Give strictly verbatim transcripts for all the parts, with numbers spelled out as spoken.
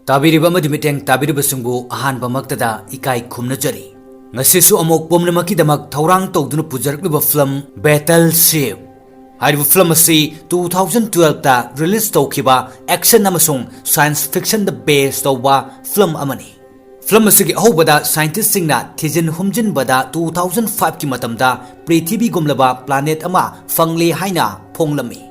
ꯇꯥꯕꯤꯔꯤꯕ ꯑꯃꯗꯤ ꯃꯤꯠꯌꯦꯡ ꯇꯥꯕꯤꯔꯤꯕꯁꯤꯡꯕꯨ ꯑꯍꯥꯟꯕꯃꯛꯇꯗ ꯏꯀꯥꯏ ꯈꯨꯝꯅꯖꯔꯤ꯫ ꯉꯁꯤꯁꯨ ꯑꯃꯨꯛ ꯄꯨꯝꯅꯃꯛꯀꯤꯗꯃꯛ ꯊꯧꯔꯥꯡ ꯇꯧꯗꯨꯅ ꯄꯨꯖꯔꯛꯂꯤꯕ ꯐꯤꯂꯝ Battleship ꯍꯥꯏꯔꯤꯕ ꯐꯤꯂꯝ ꯑꯁꯤ two thousand twelve ꯇ release ꯇꯧꯈꯤꯕ action ꯑꯃꯁꯨꯡ science fiction ꯗ base ꯇꯧꯕ ꯐꯤꯂꯝ ꯑꯃꯅꯤ꯫ ꯐꯤꯂꯝ ꯑꯁꯤꯒꯤ ꯑꯍꯧꯕꯗ scientist ꯁꯤꯡꯅ ꯊꯤꯖꯤꯟ ꯍꯨꯝꯖꯤꯟꯕꯗ two thousand five ꯀꯤ ꯃꯇꯝꯗ ꯄ꯭ꯔꯤꯊꯤꯕꯤꯒꯨꯝꯂꯕ planet ꯑꯃ ꯐꯪꯂꯦ ꯍꯥꯏꯅ ꯐꯣꯡꯂꯝꯃꯤ꯫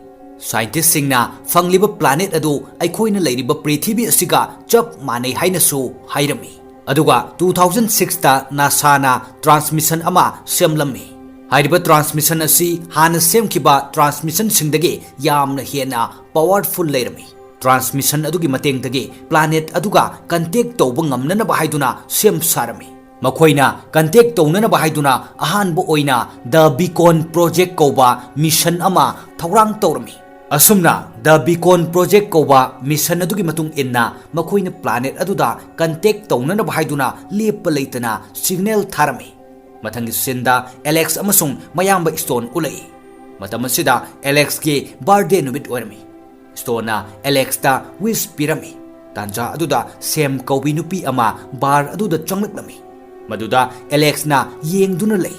Scientist ꯁꯤꯡꯅ ꯐꯪꯂꯤꯕ planet ꯑꯗꯨ ꯑꯩꯈꯣꯏꯅ ꯂꯩꯔꯤꯕ ꯄ꯭ꯔꯤꯊꯤꯕꯤ ꯑꯁꯤꯒ ꯆꯞ ꯃꯥꯟꯅꯩ ꯍꯥꯏꯅꯁꯨ ꯍꯥꯏꯔꯝꯃꯤ꯫ ꯑꯗꯨꯒ two thousand six ꯇ NASA ꯅ transmission ꯑꯃ ꯁꯦꯝꯂꯝꯃꯤ꯫ ꯍꯥꯏꯔꯤꯕ transmission ꯑꯁꯤ ꯍꯥꯟꯅ ꯁꯦꯝꯈꯤꯕ transmission ꯁꯤꯡꯗꯒꯤ ꯌꯥꯝꯅ ꯍꯦꯟꯅ powerful ꯂꯩꯔꯝꯃꯤ꯫ Transmission ꯑꯗꯨꯒꯤ ꯃꯇꯦꯡꯗꯒꯤ planet ꯑꯗꯨꯒ contact ꯇꯧꯕ ꯉꯝꯅꯅꯕ ꯍꯥꯏꯗꯨꯅ ꯁꯦꯝ ꯁꯥꯔꯝꯃꯤ꯫ ꯃꯈꯣꯏꯅ contact ꯇꯧꯅꯅꯕ ꯍꯥꯏꯗꯨꯅ ꯑꯍꯥꯟꯕ ꯑꯣꯏꯅ The Beacon Project ꯀꯧꯕ mission ꯑꯃ ꯊꯧꯔꯥꯡ ꯇꯧꯔꯝꯃꯤ꯫ ꯑꯁꯨꯝꯅ The Beacon Project ꯀꯧꯕ mission ꯑꯗꯨꯒꯤ ꯃꯇꯨꯡ ꯏꯟꯅ ꯃꯈꯣꯏꯅ planet ꯑꯗꯨꯗ contact ꯇꯧꯅꯅꯕ ꯍꯥꯏꯗꯨꯅ ꯂꯦꯞꯄ ꯂꯩꯇꯅ signal ꯊꯥꯔꯝꯃꯤ꯫ ꯃꯊꯪꯒꯤ scene ꯗ Alex ꯑꯃꯁꯨꯡ ꯃꯌꯥꯝꯕ Stone ꯎꯠꯂꯛꯏ꯫ ꯃꯇꯝ ꯑꯁꯤꯗ Alex ꯀꯤ birthday ꯅꯨꯃꯤꯠ ꯑꯣꯏꯔꯝꯃꯤ꯫ Stone ꯅ Alex ꯇ wish ꯄꯤꯔꯝꯃꯤ꯫ ꯇꯥꯟꯖꯥ ꯑꯗꯨꯗ Sam ꯀꯧꯕꯤ ꯅꯨꯄꯤ ꯑꯃ bar ꯑꯗꯨꯗ ꯆꯪꯂꯛꯂꯝꯃꯤ꯫ ꯃꯗꯨꯗ Alex ꯅ ꯌꯦꯡꯗꯨꯅ ꯂꯩ꯫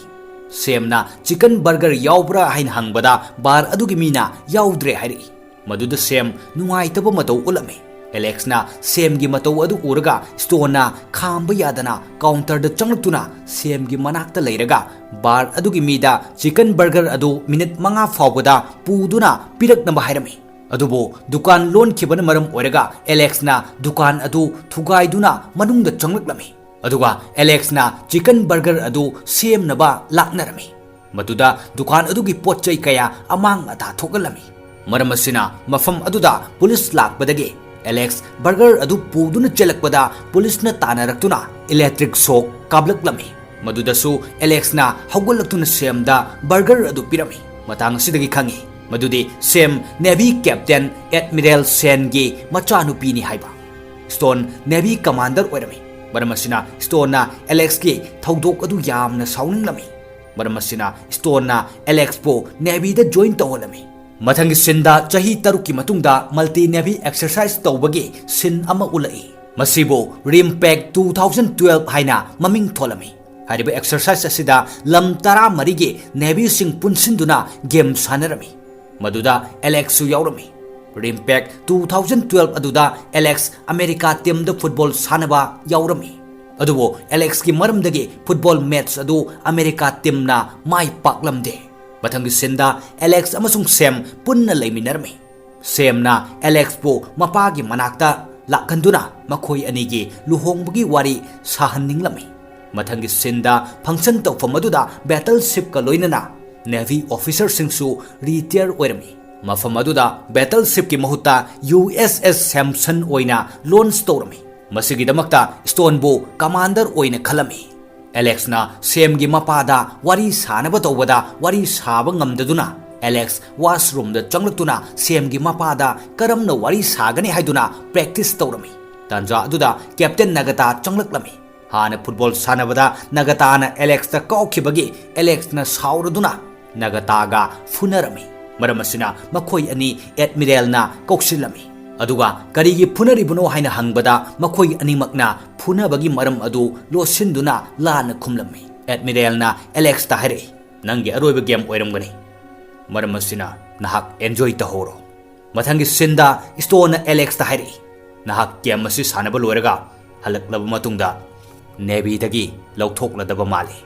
Sam ꯅ chicken burger ꯌꯥꯎꯕ꯭ꯔꯥ ꯍꯥꯏꯅ ꯍꯪꯕꯗ bar ꯑꯗꯨꯒꯤ ꯃꯤꯅ ꯌꯥꯎꯗ꯭ꯔꯦ ꯍꯥꯏꯔꯛꯏ꯫ ꯃꯗꯨꯗ Sam ꯅꯨꯡꯉꯥꯏꯇꯕ ꯃꯇꯧ ꯎꯠꯂꯝꯃꯤ꯫ Alex ꯅ Sam ꯒꯤ ꯃꯇꯧ ꯑꯗꯨ ꯎꯔꯒ Stone ꯅ ꯈꯥꯝꯕ ꯌꯥꯗꯅ counter ꯗ ꯆꯪꯂꯛꯇꯨꯅ Sam ꯒꯤ ꯃꯅꯥꯛꯇ ꯂꯩꯔꯒ bar ꯑꯗꯨꯒꯤ ꯃꯤꯗ chicken burger ꯑꯗꯨ minute ꯃꯉꯥ ꯐꯥꯎꯕꯗ ꯄꯨꯗꯨꯅ ꯄꯤꯔꯛꯅꯕ ꯍꯥꯏꯔꯝꯃꯤ꯫ ꯑꯗꯨꯕꯨ ꯗꯨꯀꯥꯟ ꯂꯣꯟꯈꯤꯕꯅ ꯃꯔꯝ ꯑꯣꯏꯔꯒ Alex ꯅ ꯗꯨꯀꯥꯟ ꯑꯗꯨ ꯊꯨꯒꯥꯏꯗꯨꯅ ꯃꯅꯨꯡꯗ ꯆꯪꯂꯛꯂꯝꯃꯤ꯫ ꯑꯗꯨꯒ Alex ꯅ chicken burger ꯑꯗꯨ ꯁꯦꯝꯅꯕ ꯂꯥꯛꯅꯔꯝꯃꯤ꯫ ꯃꯗꯨꯗ ꯗꯨꯀꯥꯟ ꯑꯗꯨꯒꯤ ꯄꯣꯠ ꯆꯩ ꯀꯌꯥ ꯑꯃꯥꯡ ꯑꯇꯥ ꯊꯣꯛꯍꯜꯂꯝꯃꯤ꯫ ꯃꯔꯝ ꯑꯁꯤꯅ ꯃꯐꯝ ꯑꯗꯨꯗ police ꯂꯥꯛꯄꯗꯒꯤ Alex burger ꯑꯗꯨ ꯄꯨꯗꯨꯅ ꯆꯦꯜꯂꯛꯄꯗ police ꯅ ꯇꯥꯟꯅꯔꯛꯇꯨꯅ electric shock ꯀꯥꯞꯂꯛꯂꯝꯃꯤ꯫ ꯃꯗꯨꯗꯁꯨ Alex ꯅ ꯍꯧꯒꯠꯂꯛꯇꯨꯅ Sam ꯗ burger ꯑꯗꯨ ꯄꯤꯔꯝꯃꯤ꯫ ꯃꯇꯥꯡ ꯑꯁꯤꯗꯒꯤ ꯈꯪꯉꯤ ꯃꯗꯨꯗꯤ Sam Navy Captain Admiral Sen ꯒꯤ ꯃꯆꯥꯅꯨꯄꯤꯅꯤ ꯍꯥꯏꯕ꯫ Stone Navy Commander ꯑꯣꯏꯔꯝꯃꯤ꯫ ꯃꯔꯝ ꯑꯁꯤꯅ Stone ꯅ Alex ꯀꯤ ꯊꯧꯗꯣꯛ ꯑꯗꯨ ꯌꯥꯝꯅ ꯁꯥꯎꯅꯤꯡꯂꯝꯃꯤ꯫ ꯃꯔꯝ ꯑꯁꯤꯅ Stone ꯅ Alex ꯄꯨ Navy ꯗ join ꯇꯧꯍꯜꯂꯝꯃꯤ꯫ ꯃꯊꯪꯒꯤ ꯁꯤꯟꯗ ꯆꯍꯤ ꯇꯔꯨꯛꯀꯤ ꯃꯇꯨꯡꯗ multi navy exercise ꯇꯧꯕꯒꯤ ꯁꯤꯟ ꯑꯃ ꯎꯠꯂꯛꯏ꯫ ꯃꯁꯤꯕꯨ RIMPAC two thousand twelve ꯍꯥꯏꯅ ꯃꯃꯤꯡ ꯊꯣꯜꯂꯝꯃꯤ꯫ ꯍꯥꯏꯔꯤꯕ exercise ꯑꯁꯤꯗ ꯂꯝ ꯇꯔꯥꯃꯔꯤꯒꯤ navyꯁꯤꯡ ꯄꯨꯟꯁꯤꯟꯗꯨꯅ game ꯁꯥꯟꯅꯔꯝꯃꯤ꯫ ꯃꯗꯨꯗ ꯑꯦꯂꯦꯛꯁꯁꯨ ꯌꯥꯎꯔꯝꯃꯤ꯫ RIMPAC two thousand twelve ꯑꯗꯨꯗ ꯑꯦꯂꯦꯛꯁ ꯑꯃꯦꯔꯤꯀꯥ teamꯗ football ꯁꯥꯟꯅꯕ ꯌꯥꯎꯔꯝꯃꯤ꯫ ꯑꯗꯨꯕꯨ ꯑꯦꯂꯦꯛꯁꯀꯤ ꯃꯔꯝꯗꯒꯤ football match ꯑꯗꯨ ꯑꯃꯦꯔꯤꯀꯥ teamꯅ ꯃꯥꯏ ꯄꯥꯛꯂꯝꯗꯦ꯫ ꯃꯊꯪꯒꯤ ꯁꯤꯟꯗ ꯑꯦꯂꯦꯛꯁ ꯑꯃꯁꯨꯡ ꯁꯦꯝ ꯄꯨꯟꯅ ꯂꯩꯃꯤꯟꯅꯔꯝꯃꯤ꯫ ꯁꯦꯝꯅ ꯑꯦꯂꯦꯛꯁꯄꯨ ꯃꯄꯥꯒꯤ ꯃꯅꯥꯛꯇ ꯂꯥꯛꯍꯟꯗꯨꯅ ꯃꯈꯣꯏ ꯑꯅꯤꯒꯤ ꯂꯨꯍꯣꯡꯕꯒꯤ ꯋꯥꯔꯤ ꯁꯥꯍꯟꯅꯤꯡꯂꯝꯃꯤ꯫ ꯃꯊꯪꯒꯤ ꯁꯤꯟꯗ function ꯇꯧꯐꯝ ꯑꯗꯨꯗ battleshipꯀ ꯂꯣꯏꯅꯅ navy officerꯁꯤꯡꯁꯨ retire ꯑꯣꯏꯔꯝꯃꯤ꯫ ꯃꯐꯝ ꯑꯗꯨꯗ battleshipꯀꯤ ꯃꯍꯨꯠꯇ USS Samson ꯑꯣꯏꯅ launch ꯇꯧꯔꯝꯃꯤ꯫ ꯃꯁꯤꯒꯤꯗꯃꯛꯇ ꯁ꯭ꯇꯣꯟꯕꯨ commander ꯑꯣꯏꯅ ꯈꯜꯂꯝꯃꯤ꯫ ꯑꯦꯂꯦꯛꯁꯅ ꯁꯦꯝꯒꯤ ꯃꯄꯥꯗ ꯋꯥꯔꯤ ꯁꯥꯅꯕ ꯇꯧꯕꯗ ꯋꯥꯔꯤ ꯁꯥꯕ ꯉꯝꯗꯗꯨꯅ ꯑꯦꯂꯦꯛꯁ washroomꯗ ꯆꯪꯂꯛꯇꯨꯅ ꯁꯦꯝꯒꯤ ꯃꯄꯥꯗ ꯀꯔꯝꯅ ꯋꯥꯔꯤ ꯁꯥꯒꯅꯤ ꯍꯥꯏꯗꯨꯅ practice ꯇꯧꯔꯝꯃꯤ꯫ ꯇꯥꯟꯖꯥ ꯑꯗꯨꯗ Captain ꯅꯥꯒꯥꯇꯥ ꯆꯪꯂꯛꯂꯝꯃꯤ꯫ ꯍꯥꯟꯅ football ꯁꯥꯟꯅꯕꯗ ꯅꯥꯒꯥꯇꯥꯅ ꯑꯦꯂꯦꯛꯁꯇ ꯀꯥꯎꯈꯤꯕꯒꯤ ꯑꯦꯂꯦꯛꯁꯅ ꯁꯥꯎꯔꯗꯨꯅ ꯅꯥꯒꯥꯇꯥꯒ ꯐꯨꯅꯔꯝꯃꯤ꯫ ꯃꯔꯝ ꯑꯁꯤꯅ ꯃꯈꯣꯏ ꯑꯅꯤ Admiralꯅ ꯀꯧꯁꯤꯜꯂꯝꯃꯤ꯫ ꯑꯗꯨꯒ ꯀꯔꯤꯒꯤ ꯐꯨꯅꯔꯤꯕꯅꯣ ꯍꯥꯏꯅ ꯍꯪꯕꯗ ꯃꯈꯣꯏ ꯑꯅꯤꯃꯛꯅ ꯐꯨꯅꯕꯒꯤ ꯃꯔꯝ ꯑꯗꯨ ꯂꯣꯠꯁꯤꯟꯗꯨꯅ ꯂꯥꯟꯅ ꯈꯨꯝꯂꯝꯃꯤ꯫ Admiralꯅ ꯑꯦꯂꯦꯛꯁꯇ ꯍꯥꯏꯔꯛꯏ, "ꯅꯪꯒꯤ ꯑꯔꯣꯏꯕ game ꯑꯣꯏꯔꯝꯒꯅꯤ꯫ ꯃꯔꯝ ꯑꯁꯤꯅ ꯅꯍꯥꯛ enjoy ꯇꯧꯍꯧꯔꯣ꯫" ꯃꯊꯪꯒꯤ ꯁꯤꯟꯗ ꯁ꯭ꯇꯣꯟꯅ ꯑꯦꯂꯦꯛꯁꯇ ꯍꯥꯏꯔꯛꯏ, "ꯅꯍꯥꯛ game ꯑꯁꯤ ꯁꯥꯟꯅꯕ ꯂꯣꯏꯔꯒ ꯍꯜꯂꯛꯂꯕ ꯃꯇꯨꯡꯗ navyꯗꯒꯤ ꯂꯧꯊꯣꯛꯂꯗꯕ ꯃꯥꯜꯂꯤ꯫"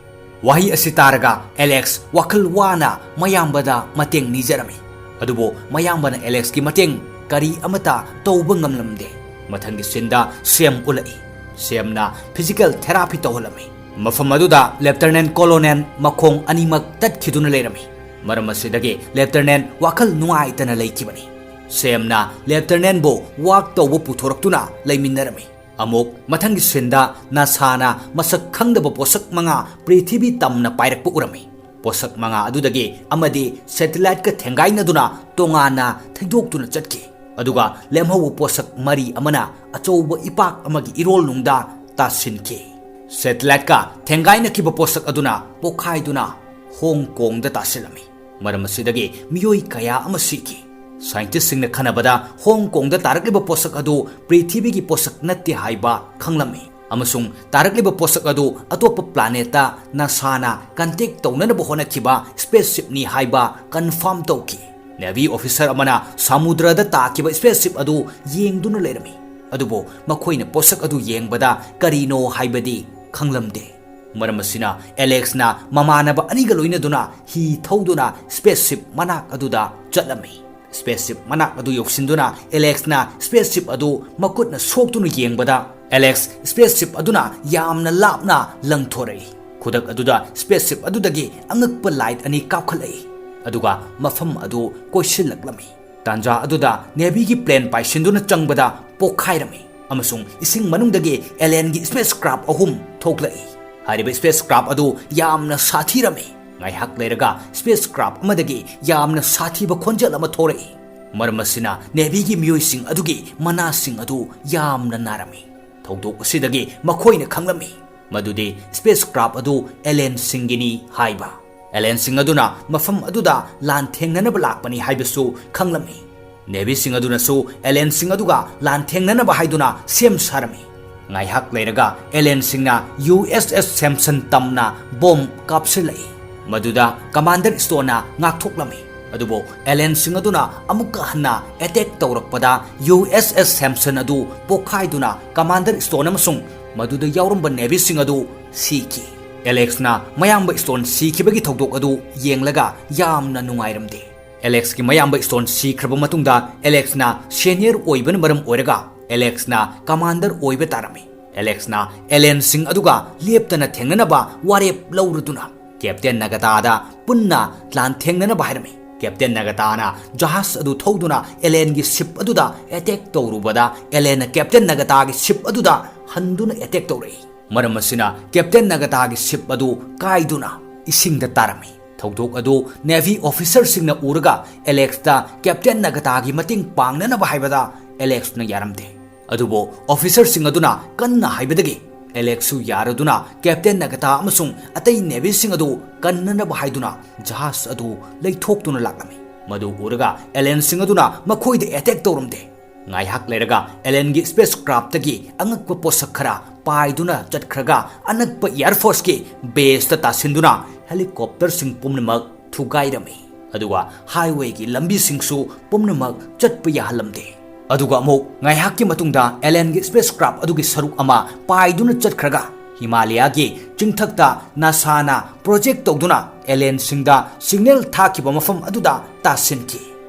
ꯋꯥꯍꯩ ꯑꯁꯤ ꯇꯥꯔꯒ ꯑꯦꯂꯦꯛꯁ ꯋꯥꯈꯜ ꯋꯥꯅ ꯃꯌꯥꯝꯕꯗ ꯃꯇꯦꯡ ꯅꯤꯖꯔꯝꯃꯤ꯫ ꯑꯗꯨꯕꯨ ꯃꯌꯥꯝꯕꯅ ꯑꯦꯂꯦꯛꯁꯀꯤ ꯃꯇꯦꯡ ꯀꯔꯤ ꯑꯃꯠꯇ ꯇꯧꯕ ꯉꯝꯂꯝꯗꯦ꯫ ꯃꯊꯪꯒꯤ ꯁꯤꯟꯗ ꯁꯦꯝ ꯎꯠꯂꯛꯏ꯫ ꯁꯦꯝꯅ physical therapy ꯇꯧꯍꯜꯂꯝꯃꯤ꯫ ꯃꯐꯝ ꯑꯗꯨꯗ Lieutenant Colonel ꯃꯈꯣꯡ ꯑꯅꯤꯃꯛ ꯇꯠꯈꯤꯗꯨꯅ ꯂꯩꯔꯝꯃꯤ꯫ ꯃꯔꯝ ꯑꯁꯤꯗꯒꯤ Lieutenant ꯋꯥꯈꯜ ꯅꯨꯡꯉꯥꯏꯇꯅ ꯂꯩꯈꯤꯕꯅꯤ꯫ ꯁꯦꯝꯅ Lieutenantꯕꯨ walk ꯇꯧꯕ ꯄꯨꯊꯣꯔꯛꯇꯨꯅ ꯂꯩꯃꯤꯟꯅꯔꯝꯃꯤ꯫ ꯑꯃꯨꯛ ꯃꯊꯪꯒꯤ ꯁꯤꯟꯗ NASAꯅ ꯃꯁꯛ ꯈꯪꯗꯕ ꯄꯣꯠꯁꯛ ꯃꯉꯥ ꯄ꯭ꯔꯤꯊꯤꯕꯤ ꯇꯝꯅ ꯄꯥꯏꯔꯛꯄ ꯎꯔꯝꯃꯤ꯫ ꯄꯣꯠꯁꯛ ꯃꯉꯥ ꯑꯗꯨꯗꯒꯤ ꯑꯃꯗꯤ satelliteꯀ ꯊꯦꯡꯒꯥꯏꯅꯗꯨꯅ ꯇꯣꯉꯥꯟꯅ ꯊꯩꯗꯣꯛꯇꯨꯅ ꯆꯠꯈꯤ꯫ ꯑꯗꯨꯒ ꯂꯦꯝꯍꯧꯕ ꯄꯣꯠꯁꯛ ꯃꯔꯤ ꯑꯃꯅ ꯑꯆꯧꯕ ꯏꯄꯥꯛ ꯑꯃꯒꯤ ꯏꯔꯣꯜꯅꯨꯡꯗ ꯇꯥꯁꯤꯟꯈꯤ꯫ Satelliteꯀ ꯊꯦꯡꯒꯥꯏꯅꯈꯤꯕ ꯄꯣꯠꯁꯛ ꯑꯗꯨꯅ ꯄꯣꯈꯥꯏꯗꯨꯅ ꯍꯣꯡ ꯀꯣꯡꯗ ꯇꯥꯁꯤꯜꯂꯝꯃꯤ꯫ ꯃꯔꯝ ꯑꯁꯤꯗꯒꯤ ꯃꯤꯑꯣꯏ ꯀꯌꯥ ꯑꯃ ꯁꯤꯈꯤ꯫ ꯁꯥꯏꯟꯇꯤꯁꯁꯤꯡꯅ ꯈꯟꯅꯕꯗ ꯍꯣꯡ ꯀꯣꯡꯗ ꯇꯥꯔꯛꯂꯤꯕ ꯄꯣꯠꯁꯛ ꯑꯗꯨ ꯄ꯭ꯔꯤꯊꯤꯕꯤꯒꯤ ꯄꯣꯠꯁꯛ ꯅꯠꯇꯦ ꯍꯥꯏꯕ ꯈꯪꯂꯝꯃꯤ, ꯑꯃꯁꯨꯡ ꯇꯥꯔꯛꯂꯤꯕ ꯄꯣꯠꯁꯛ ꯑꯗꯨ ꯑꯇꯣꯞꯄ ꯄ꯭ꯂꯥꯅꯦꯠꯇ ꯅꯥꯁꯥꯅ ꯀꯟꯇꯦꯛ ꯇꯧꯅꯅꯕ ꯍꯣꯠꯅꯈꯤꯕ ꯁ꯭ꯄꯦꯁ ꯁꯤꯞꯅꯤ ꯍꯥꯏꯕ ꯀꯟꯐꯥꯔꯝ ꯇꯧꯈꯤ꯫ ꯅꯦꯚꯤ ꯑꯣꯐꯤꯁꯔ ꯑꯃꯅ ꯁꯃꯨꯗ꯭ꯔꯗ ꯇꯥꯈꯤꯕ ꯁ꯭ꯄꯦꯁ ꯁꯤꯞ ꯑꯗꯨ ꯌꯦꯡꯗꯨꯅ ꯂꯩꯔꯝꯃꯤ, ꯑꯗꯨꯕꯨ ꯃꯈꯣꯏꯅ ꯄꯣꯠꯁꯛ ꯑꯗꯨ ꯌꯦꯡꯕꯗ ꯀꯔꯤꯅꯣ ꯍꯥꯏꯕꯗꯤ ꯈꯪꯂꯝꯗꯦ꯫ ꯃꯔꯝ ꯑꯁꯤꯅ ꯑꯦꯂꯦꯛꯁꯅ ꯃꯃꯥꯟꯅꯕ ꯑꯅꯤꯒ ꯂꯣꯏꯅꯗꯨꯅ ꯍꯤ ꯊꯧꯗꯨꯅ ꯁ꯭ꯄꯦꯁ ꯁꯤꯞ ꯃꯅꯥꯛ ꯑꯗꯨꯗ ꯆꯠꯂꯝꯃꯤ꯫ ꯁ꯭ꯄꯦꯁ ꯁꯤꯞ ꯃꯅꯥꯛ ꯑꯗꯨ ꯌꯧꯁꯤꯟꯗꯨꯅ ꯑꯦꯂꯦꯛꯁꯅ ꯁ꯭ꯄꯦꯁ ꯁꯤꯞ ꯑꯗꯨ ꯃꯈꯨꯠꯅ ꯁꯣꯛꯇꯨꯅ ꯌꯦꯡꯕꯗ, ꯑꯦꯂꯦꯛꯁ ꯁ꯭ꯄꯦꯁ ꯁꯤꯞ ꯑꯗꯨꯅ ꯌꯥꯝꯅ ꯂꯥꯞꯅ ꯂꯪꯊꯣꯔꯛꯏ꯫ ꯈꯨꯗꯛ ꯑꯗꯨꯗ ꯁ꯭ꯄꯦꯁ ꯁꯤꯞ ꯑꯗꯨꯗꯒꯤ ꯑꯉꯛꯄ ꯂꯥꯏꯠ ꯑꯅꯤ ꯀꯥꯞꯈꯠꯂꯛꯏ, ꯑꯗꯨꯒ ꯃꯐꯝ ꯑꯗꯨ ꯀꯣꯏꯁꯤꯜꯂꯛꯂꯝꯃꯤ꯫ ꯇꯥꯟꯖꯥ ꯑꯗꯨꯗ ꯅꯦꯚꯤꯒꯤ ꯄ꯭ꯂꯦꯟ ꯄꯥꯏꯁꯤꯟꯗꯨꯅ ꯆꯪꯕꯗ ꯄꯣꯈꯥꯏꯔꯝꯃꯤ, ꯑꯃꯁꯨꯡ ꯏꯁꯤꯡ ꯃꯅꯨꯡꯗꯒꯤ ꯑꯦꯂꯦꯟꯒꯤ ꯁ꯭ꯄꯦꯁ ꯀ꯭ꯔꯥꯐ ꯑꯍꯨꯝ ꯊꯣꯛꯂꯛꯏ꯫ ꯍꯥꯏꯔꯤꯕ ꯁ꯭ꯄꯦꯁ ꯀ꯭ꯔꯥꯐ ꯑꯗꯨ ꯌꯥꯝꯅ ꯁꯥꯊꯤꯔꯝꯃꯤ꯫ ꯉꯥꯏꯍꯥꯛ ꯂꯩꯔꯒ ꯁ꯭ꯄꯦꯁ ꯀ꯭ꯔꯥꯐ ꯑꯃꯗꯒꯤ ꯌꯥꯝꯅ ꯁꯥꯊꯤꯕ ꯈꯣꯟꯖꯦꯜ ꯑꯃ ꯊꯣꯔꯛꯏ꯫ ꯃꯔꯝ ꯑꯁꯤꯅ ꯅꯦꯚꯤꯒꯤ ꯃꯤꯑꯣꯏꯁꯤꯡ ꯑꯗꯨꯒꯤ ꯃꯅꯥꯁꯤꯡ ꯑꯗꯨ ꯌꯥꯝꯅ ꯅꯥꯔꯝꯃꯤ꯫ ꯊꯧꯗꯣꯛ ꯑꯁꯤꯗꯒꯤ ꯃꯈꯣꯏꯅ ꯈꯪꯂꯝꯃꯤ ꯃꯗꯨꯗꯤ ꯁ꯭ꯄꯦꯁ ꯀ꯭ꯔꯥꯐ ꯑꯗꯨ ꯑꯦꯂꯦꯟꯁꯤꯡꯒꯤꯅꯤ ꯍꯥꯏꯕ꯫ ꯑꯦꯂꯦꯟꯁꯤꯡ ꯑꯗꯨꯅ ꯃꯐꯝ ꯑꯗꯨꯗ ꯂꯥꯟꯊꯦꯡꯅꯅꯕ ꯂꯥꯛꯄꯅꯤ ꯍꯥꯏꯕꯁꯨ ꯈꯪꯂꯝꯃꯤ꯫ ꯅꯦꯚꯤꯁꯤꯡ ꯑꯗꯨꯅꯁꯨ ꯑꯦꯂꯦꯟꯁꯤꯡ ꯑꯗꯨꯒ ꯂꯥꯟꯊꯦꯡꯅꯅꯕ ꯍꯥꯏꯗꯨꯅ ꯁꯦꯝ ꯁꯥꯔꯝꯃꯤ꯫ ꯉꯥꯏꯍꯥꯛ ꯂꯩꯔꯒ ꯑꯦꯂꯦꯟꯁꯤꯡꯅ ꯌꯨ ꯑꯦꯁ ꯑꯦꯁ ꯁꯦꯝꯁꯟ ꯇꯝꯅ ꯕꯣꯝ ꯀꯥꯞꯁꯤꯜꯂꯛꯏ꯫ ꯃꯗꯨꯗ ꯀꯃꯥꯟꯗꯔ ꯁ꯭ꯇꯣꯟꯅ ꯉꯥꯛꯊꯣꯛꯂꯝꯃꯤ꯫ ꯑꯗꯨꯕꯨ ꯑꯦꯂꯦꯟꯁꯤꯡ ꯑꯗꯨꯅ ꯑꯃꯨꯛꯀ ꯍꯟꯅ ꯑꯦꯇꯦꯛ ꯇꯧꯔꯛꯄꯗ ꯌꯨ ꯑꯦꯁ ꯑꯦꯁ ꯁꯦꯝꯁꯟ ꯑꯗꯨ ꯄꯣꯈꯥꯏꯗꯨꯅ ꯀꯃꯥꯟꯗꯔ ꯁ꯭ꯇꯣꯟ ꯑꯃꯁꯨꯡ ꯃꯗꯨꯗ ꯌꯥꯎꯔꯝꯕ ꯅꯦꯚꯤꯁꯤꯡ ꯑꯗꯨ ꯁꯤꯈꯤ꯫ ꯑꯦꯂꯦꯛꯁꯅ ꯃꯌꯥꯝꯕ ꯁ꯭ꯇꯣꯟ ꯁꯤꯈꯤꯕꯒꯤ ꯊꯧꯗꯣꯛ ꯑꯗꯨ ꯌꯦꯡꯂꯒ ꯌꯥꯝꯅ ꯅꯨꯡꯉꯥꯏꯔꯝꯗꯦ꯫ ꯑꯦꯂꯦꯛꯁꯀꯤ ꯃꯌꯥꯝꯕ ꯁ꯭ꯇꯣꯟ ꯁꯤꯈ꯭ꯔꯕ ꯃꯇꯨꯡꯗ ꯑꯦꯂꯦꯛꯁꯅ ꯁꯦꯅꯤꯌꯔ ꯑꯣꯏꯕꯅ ꯃꯔꯝ ꯑꯣꯏꯔꯒ ꯑꯦꯂꯦꯛꯁꯅ ꯀꯃꯥꯟꯗꯔ ꯑꯣꯏꯕ ꯇꯥꯔꯝꯃꯤ꯫ ꯑꯦꯂꯦꯛꯁꯅ ꯑꯦꯂꯦꯟꯁꯤꯡ ꯑꯗꯨꯒ ꯂꯦꯞꯇꯅ ꯊꯦꯡꯅꯅꯕ ꯋꯥꯔꯦꯞ ꯂꯧꯔꯗꯨꯅ ꯀꯦꯞꯇꯦꯟ ꯅꯥꯒꯥꯇꯥꯗ ꯄꯨꯟꯅ ꯂꯥꯟꯊꯦꯡꯅꯅꯕ ꯍꯥꯏꯔꯝꯃꯤ꯫ ꯀꯦꯞꯇꯦꯟ ꯅꯥꯒꯥꯇꯥꯅ ꯖꯍꯥꯖ ꯑꯗꯨ ꯊꯧꯗꯨꯅ ꯑꯦꯂꯦꯟꯒꯤ ꯁꯤꯞ ꯑꯗꯨꯗ ꯑꯦꯇꯦꯛ ꯇꯧꯔꯨꯕꯗ ꯑꯦꯂꯦꯟꯅ ꯀꯦꯞꯇꯦꯟ ꯅꯥꯒꯥꯇꯥꯒꯤ ꯁꯤꯞ ꯑꯗꯨꯗ ꯍꯟꯗꯨꯅ ꯑꯦꯇꯦꯛ ꯇꯧꯔꯛꯏ꯫ ꯃꯔꯝ ꯑꯁꯤꯅ ꯀꯦꯞꯇꯦꯟ ꯅꯥꯒꯥꯇꯥꯒꯤ ꯁꯤꯞ ꯑꯗꯨ ꯀꯥꯏꯗꯨꯅ ꯏꯁꯤꯡꯗ ꯇꯥꯔꯝꯃꯤ꯫ ꯊꯧꯗꯣꯛ ꯑꯗꯨ ꯅꯦꯚꯤ ꯑꯣꯐꯤꯁꯔꯁꯤꯡꯅ ꯎꯔꯒ ꯑꯦꯂꯦꯛꯁꯇ ꯀꯦꯞꯇꯦꯟ ꯅꯥꯒꯥꯇꯥꯒꯤ ꯃꯇꯦꯡ ꯄꯥꯡꯅꯅꯕ ꯍꯥꯏꯕꯗ ꯑꯦꯂꯦꯛꯁꯅ ꯌꯥꯔꯝꯗꯦ꯫ ꯑꯗꯨꯕꯨ ꯑꯣꯐꯤꯁꯔꯁꯤꯡ ꯑꯗꯨꯅ ꯀꯟꯅ ꯍꯥꯏꯕꯗꯒꯤ ꯑꯦꯂꯦꯛꯁꯁꯨ ꯌꯥꯔꯗꯨꯅ ꯀꯦꯞꯇꯦꯟ ꯅꯥꯒꯥꯇꯥ ꯑꯃꯁꯨꯡ ꯑꯇꯩ ꯅꯦꯚꯤꯁꯤꯡ ꯑꯗꯨ ꯀꯟꯅꯅꯕ ꯍꯥꯏꯗꯨꯅ ꯖꯍꯥꯖ ꯑꯗꯨ ꯂꯩꯊꯣꯛꯇꯨꯅ ꯂꯥꯛꯂꯝꯃꯤ꯫ ꯃꯗꯨ ꯎꯔꯒ ꯑꯦꯂꯦꯟꯁꯤꯡ ꯑꯗꯨꯅ ꯃꯈꯣꯏꯗ ꯑꯦꯇꯦꯛ ꯇꯧꯔꯝꯗꯦ꯫ ꯉꯥꯏꯍꯥꯛ ꯂꯩꯔꯒ ꯑꯦꯂꯦꯟꯒꯤ ꯁ꯭ꯄꯦꯁ ꯀ꯭ꯔꯥꯐꯇꯒꯤ ꯑꯉꯛꯄ ꯄꯣꯠꯁꯛ ꯈꯔ ꯄꯥꯏꯗꯨꯅ ꯆꯠꯈ꯭ꯔꯒ ꯑꯅꯛꯄ ꯑꯦꯌꯔ ꯐꯣꯔꯁꯀꯤ ꯕꯦꯁꯇ ꯇꯥꯁꯤꯟꯗꯨꯅ ꯍꯦꯂꯤꯀꯣꯞꯇꯔꯁꯤꯡ ꯄꯨꯝꯅꯃꯛ ꯊꯨꯒꯥꯏꯔꯝꯃꯤ꯫ ꯑꯗꯨꯒ ꯍꯥꯏꯋꯦꯒꯤ ꯂꯝꯕꯤꯁꯤꯡꯁꯨ ꯄꯨꯝꯅꯃꯛ ꯆꯠꯄ ꯌꯥꯍꯜꯂꯝꯗꯦ꯫ ꯑꯗꯨꯒ ꯑꯃꯨꯛ ꯉꯥꯏꯍꯥꯛꯀꯤ ꯃꯇꯨꯡꯗ ꯑꯦꯂꯦꯟꯒꯤ ꯁ꯭ꯄꯦꯁ ꯀ꯭ꯔꯥꯐ ꯑꯗꯨꯒꯤ ꯁꯔꯨꯛ ꯑꯃ ꯄꯥꯏꯗꯨꯅ ꯆꯠꯈ꯭ꯔꯒ ꯍꯤꯃꯥꯂꯌꯥꯒꯤ ꯆꯤꯡꯊꯛꯇ ꯅꯥꯁꯥꯅ ꯄ꯭ꯔꯣꯖꯦꯛ ꯇꯧꯗꯨꯅ ꯑꯦꯂꯦꯟꯁꯤꯡꯗ ꯁꯤꯒꯅꯦꯜ ꯊꯥꯈꯤꯕ ꯃꯐꯝ ꯑꯗꯨꯗ ꯇꯥꯁꯤꯟꯈꯤ꯫